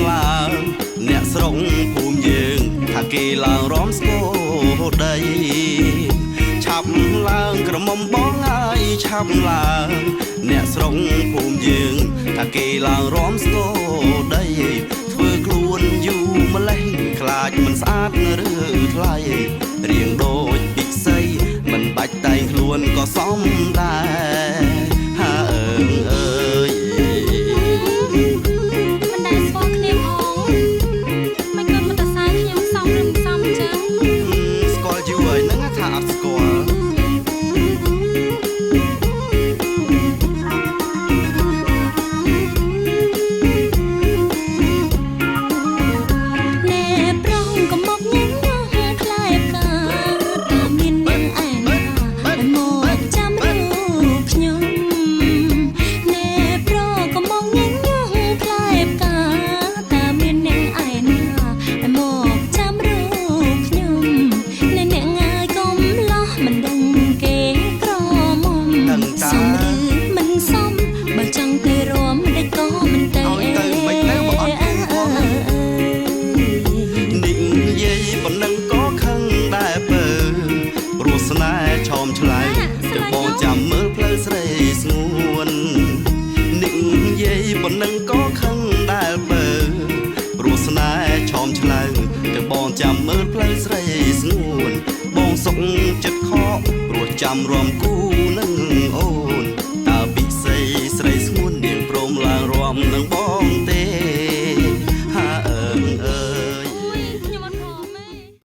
ឡើងអ្នកស្រុកភូមិយើងថាគេឡើងរំស្គរដីឆាប់ឡើងក្រមុំបងអើយឆាប់ឡើងអ្នកស្រុកភូមិយើងថាគេឡើងរំស្គរដីធ្វើខ្លួនយូរម្លេះខ្លាចមិនស្អាតឬថ្លៃរៀងដូចពិសីមិនបាច់តែងខ្លួនក៏សមដែរហាអើអើយ មិនដែលស្គាល់គ្នាផងមិនក៏មកតសើខ្ញុំសមឬមិនសមចឹង ស្គាល់យូរហើយហ្នឹងថាអត់ស្គាល់ ណែប្រងក៏មកញ៉ាំញ៉ាំផ្លែផ្កាតើមាននាងឯណាឲ្យមកចាំរូបខ្ញុំណែប្រងក៏មកញ៉ាំញ៉ាំផ្លែផ្កាតើមាននាងឯណាឲ្យមកចាំរូបខ្ញុំណែអ្នកងាយកុំលោះមិនដឹងគេក្រមុំ ដឹងតា សមឬមិនសមបើចង់ទៅរួមមិនដេចក៏មិនទៅ ឲ្យទៅមិនទៅបើអត់គេផង និយាយប៉ុណ្ណឹងក៏ខឹងដែរពើព្រោះស្នេហ៍ឆោមឆ្លៃទៅបងចាំមើលផ្លូវស្រីស្ងួននិយាយប៉ុណ្ណឹងក៏ខឹងដែរពើព្រោះស្នេហ៍ឆោមឆ្លៅទៅបងចាំមើលផ្លូវស្រីស្ងួនបងសុកចិត្តខកព្រោះចាំរំគូនឹងអូនតើពិសីស្រីស្ងួននាងព្រមឡើងរំនឹងបង